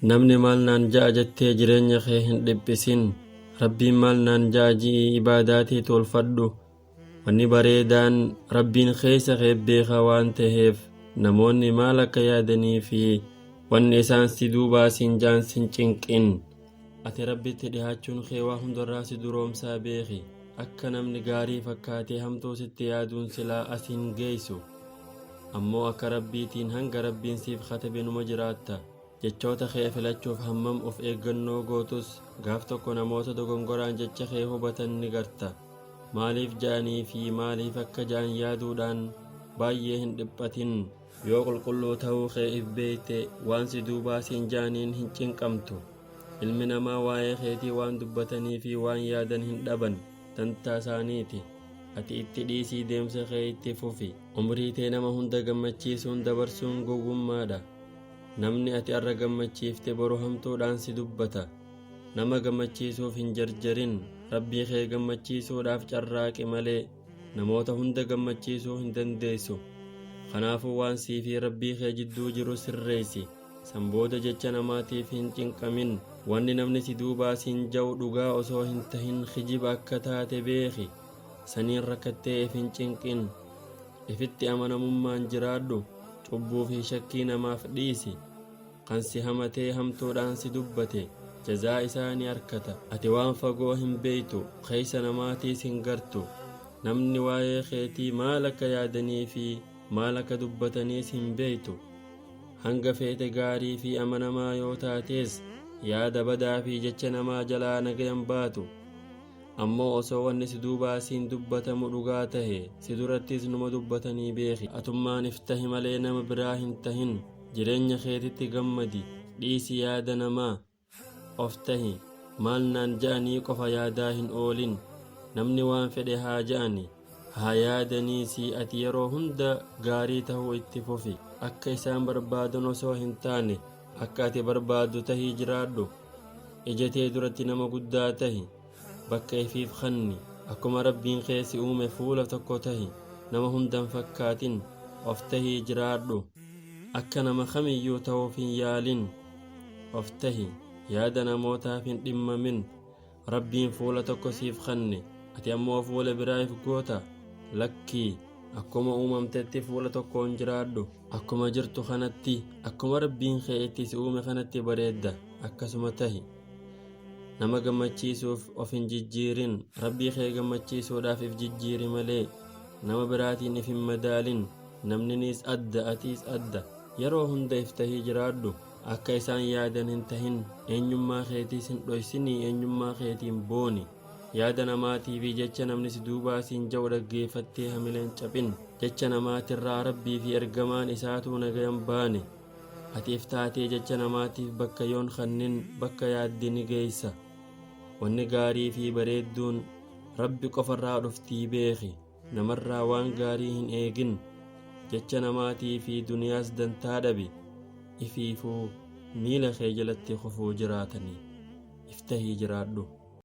Namni maal naan ja'a jettee jireenya kee hin dhiphisin. Rabbiin maal naan ja'a ji'ii ibaadaa tee tolfadhu. Wanni bareedaan Rabbiin keessa kee beeka waan taheef namoonni maal akka yaadanii fi wanni isaan si duubaa siin ja'an sin cinqin. Ati Rabbitti dhihaachuun kee waa hundarraa si duroomsaa beeki. Akka namni gaarii fakkaatee hamtuu sitti yaaduun silaa as hin geessu. Ammoo akka Rabbiitiin hanga Rabbiin siif katabe numa jiraatta. Jechoota kee filachuuf hammam of eeggannoo gootus gaaf tokko namoota dogongoraan jecha kee hubatan ni garta. Maaliif ja'anii fi maaliif akka ja'an yaaduudhaan baay'ee hin dhiphatin. Yoo qulqulluu ta'uu kee if beekte waan si duubaa siin ja'aniin hin cinqamtu. Ilmi namaa waa'ee keetii waan dubbatanii fi waan yaadan hin dhaban, dantaa isaaniiti. Ati itti dhiisii deemsa kee itti fufi. Umrii tee nama hunda gammachiisuun dabarsuun gowwummaadha. Namni ati arra gammachiifte boru hamtuudhaan si dubbata. Nama gammachiisuuf hin jarjarin, Rabbii kee gammachiisuudhaaf carraaqi malee namoota hunda gammachiisuu hin dandeessu. Kanaafuu waan sii fi Rabbii kee jidduu jiru sirreessi. San booda jecha namaatiif hin cinqamin. Wanni namni si duubaa siin ja'u dhugaa osoo hin tahin kijiba akka taate beeki. Saniin rakkattee if hin cinqin. Ifitti amanamummaan jiraadhu. Cubbuu fi shakkii namaaf dhiisi. Kan si hamatee hamtuudhaan si dubbate jazaa isaa ni arkata. Ati waan fagoo hin beeytu, keeysa namaatiis hin gartu. Namni waa'ee keetii maal akka yaadanii fi maal akka dubbataniis hin beeytu. Hanga feete gaarii fi amanamaa yoo taatees yaada badaa fi jecha namaa jalaa nagayan baatu. Ammoo osoo wanni si duubaa siin dubbatamu dhugaa tahe si durattis numa dubbatanii beeki. Atummaan if tahi malee nama biraa hin tahin. Jireenya keetitti gammadi. Dhiisi yaada namaa. Of tahi. Maal naan ja'anii qofa yaadaa hin oolin. Namni waan fedhe haa ja'ani. Haa yaadaniisii ati yeroo hunda gaarii tahuu itti fufi. Akka isaan barbaadan osoo hin taane akka ati barbaaddu tahii jiraadhu. Ija tee duratti nama guddaa tahi. Bakka ifiif khanni. Akkuma Rabbiin kee si uume fuula tokko tahi. Nama hunda hin fakkaatin. Of tahii jiraadhu. Akka nama kamiyyuu tahuuf hin yaalin. Of tahi. Yaada namootaaf hin dhimmamin. Rabbiin fuula tokko siif khanne. Ati ammoo fuula biraa if goota? Lakkii. Akkuma uumamtetti fuula tokkoon jiraadhu. Akkuma jirtu kanatti, akkuma Rabbiin kee itti si uume kanatti bareedda. Akkasuma tahi. Nama gammachiisuuf of hin jijjiirin. Rabbii kee gammachiisuudhaaf if jijjiiri malee. Nama biraatiin if hin madaalin. Namniniis adda, atiis adda. Yeroo hunda if tahii jiraadhu. Akka isaan yaadan hin tahin. Eenyummaa keetiis hin dhoysinii eenyummaa keetiin booni. Yaada namaatii fi jecha namni si duubaa siin ja'u dhaggeeffattee hamileen caphin. Jecha namaatirraa Rabbii fi ergamaan isaatuu nagayan baane. Ati if taatee jecha namaatiif bakka yoon khannin bakka yaadde ni geeysa. Wanni gaarii fi bareedduun Rabbi qofarraa dhuftii beekhi. Namarraa waan gaarii hin eegin. Jecha namaatii fi duniyaas dantaa dhabi. Ifiifuu miila kee jalatti kufuu jiraatanii. If tahii jiraadhu.